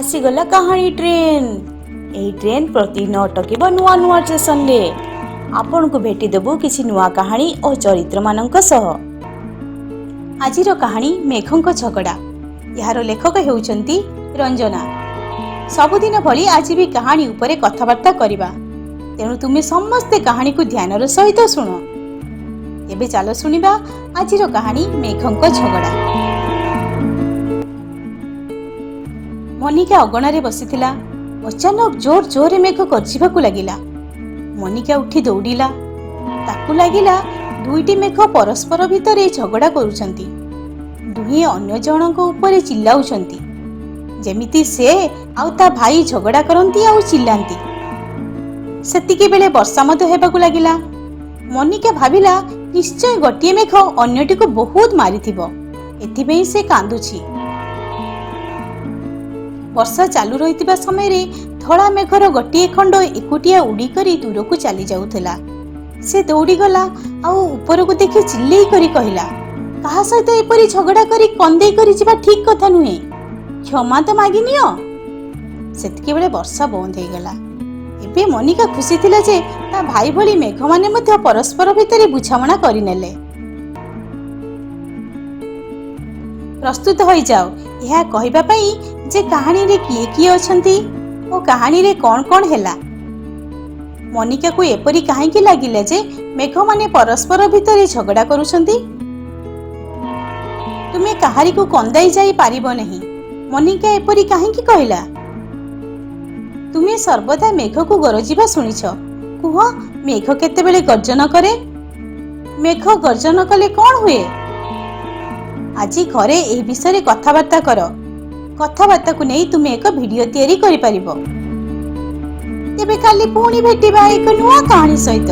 ଆସିଗଲା କାହାଣୀ ଟ୍ରେନ୍। ଏହି ଟ୍ରେନ୍ ପ୍ରତିଦିନ ଅଟକିବ ନୂଆ ନୂଆ ଷ୍ଟେସନରେ। ଆପଣଙ୍କୁ ଭେଟିଦେବୁ କିଛି ନୂଆ କାହାଣୀ ଓ ଚରିତ୍ରମାନଙ୍କ ସହ। ଆଜିର କାହାଣୀ ମେଘଙ୍କ ଝଗଡ଼ା। ଏହାର ଲେଖକ ହେଉଛନ୍ତି ରଞ୍ଜନା। ସବୁଦିନ ଭଳି ଆଜି ବି କାହାଣୀ ଉପରେ କଥାବାର୍ତ୍ତା କରିବା, ତେଣୁ ତୁମେ ସମସ୍ତେ କାହାଣୀକୁ ଧ୍ୟାନର ସହିତ ଶୁଣ। ଏବେ ଚାଲ ଶୁଣିବା ଆଜିର କାହାଣୀ ମେଘଙ୍କ ଝଗଡ଼ା। ମନିକା ଅଗଣାରେ ବସିଥିଲା। ଅଚାନକ ଜୋର ଜୋରରେ ମେଘ ଗର୍ଜିବାକୁ ଲାଗିଲା। ମନିକା ଉଠି ଦୌଡ଼ିଲା। ତାକୁ ଲାଗିଲା ଦୁଇଟି ମେଘ ପରସ୍ପର ଭିତରେ ଝଗଡ଼ା କରୁଛନ୍ତି। ଦୁହେଁ ଅନ୍ୟ ଜଣଙ୍କ ଉପରେ ଚିଲ୍ଲାଉଛନ୍ତି, ଯେମିତି ସେ ଆଉ ତା ଭାଇ ଝଗଡ଼ା କରନ୍ତି ଆଉ ଚିଲ୍ଲାନ୍ତି। ସେତିକି ବେଳେ ବର୍ଷା ମଧ୍ୟ ହେବାକୁ ଲାଗିଲା। ମନିକା ଭାବିଲା ନିଶ୍ଚୟ ଗୋଟିଏ ମେଘ ଅନ୍ୟଟିକୁ ବହୁତ ମାରିଥିବ, ଏଥିପାଇଁ ସେ କାନ୍ଦୁଛି। ବର୍ଷା ଚାଲୁ ରହିଥିବା ସମୟରେ ଧଳା ମେଘର ଗୋଟିଏ ଖଣ୍ଡ ଏକୁଟିଆ ଉଡ଼ିକରି ଦୂରକୁ ଚାଲି ଯାଉଥିଲା। ସେ ଦୌଡ଼ିଗଲା ଆଉ ଉପରକୁ ଦେଖି ଚିଲ୍ଲେଇ କରି କହିଲା, କାହା ସହିତ ଏପରି ଝଗଡ଼ା କରି କନ୍ଦେଇ କରି ଯିବା ଠିକ୍ କଥା ନୁହେଁ, କ୍ଷମା ତ ମାଗିନିଅ। ସେତିକି ବେଳେ ବର୍ଷା ବନ୍ଦ ହେଇଗଲା। ଏବେ ମନିକା ଖୁସି ଥିଲା ଯେ ତା ଭାଇ ଭଳି ମେଘମାନେ ମଧ୍ୟ ପରସ୍ପର ଭିତରେ ବୁଝାମଣା କରିନେଲେ। ପ୍ରସ୍ତୁତ ହୋଇଯାଅ ଏହା କହିବା ପାଇଁ ଯେ କାହାଣୀରେ କିଏ କିଏ ଅଛନ୍ତି ଓ କାହାଣୀରେ କ'ଣ କ'ଣ ହେଲା। ମନିକାକୁ ଏପରି କାହିଁକି ଲାଗିଲା ଯେ ମେଘମାନେ ପରସ୍ପର ଭିତରେ ଝଗଡ଼ା କରୁଛନ୍ତି? ତୁମେ କାହାରିକୁ କନ୍ଦାଇ ଯାଇ ପାରିବ ନାହିଁ, ମନିକା ଏପରି କାହିଁକି କହିଲା? ତୁମେ ସର୍ବଦା ମେଘକୁ ଗରଜିବା ଶୁଣିଛ। କୁହ, ମେଘ କେତେବେଳେ ଗର୍ଜନ କରେ? ମେଘ ଗର୍ଜନ କଲେ କ'ଣ ହୁଏ? ଆଜି ଘରେ ଏହି ବିଷୟରେ କଥାବାର୍ତ୍ତା କର। କଥାବାର୍ତ୍ତାକୁ ନେଇ ତୁମେ ଏକ ଭିଡିଓ ତିଆରି କରିପାରିବ। ତେବେ କାଲି ପୁଣି ଭେଟିବା ଏକ ନୂଆ କାହାଣୀ ସହିତ।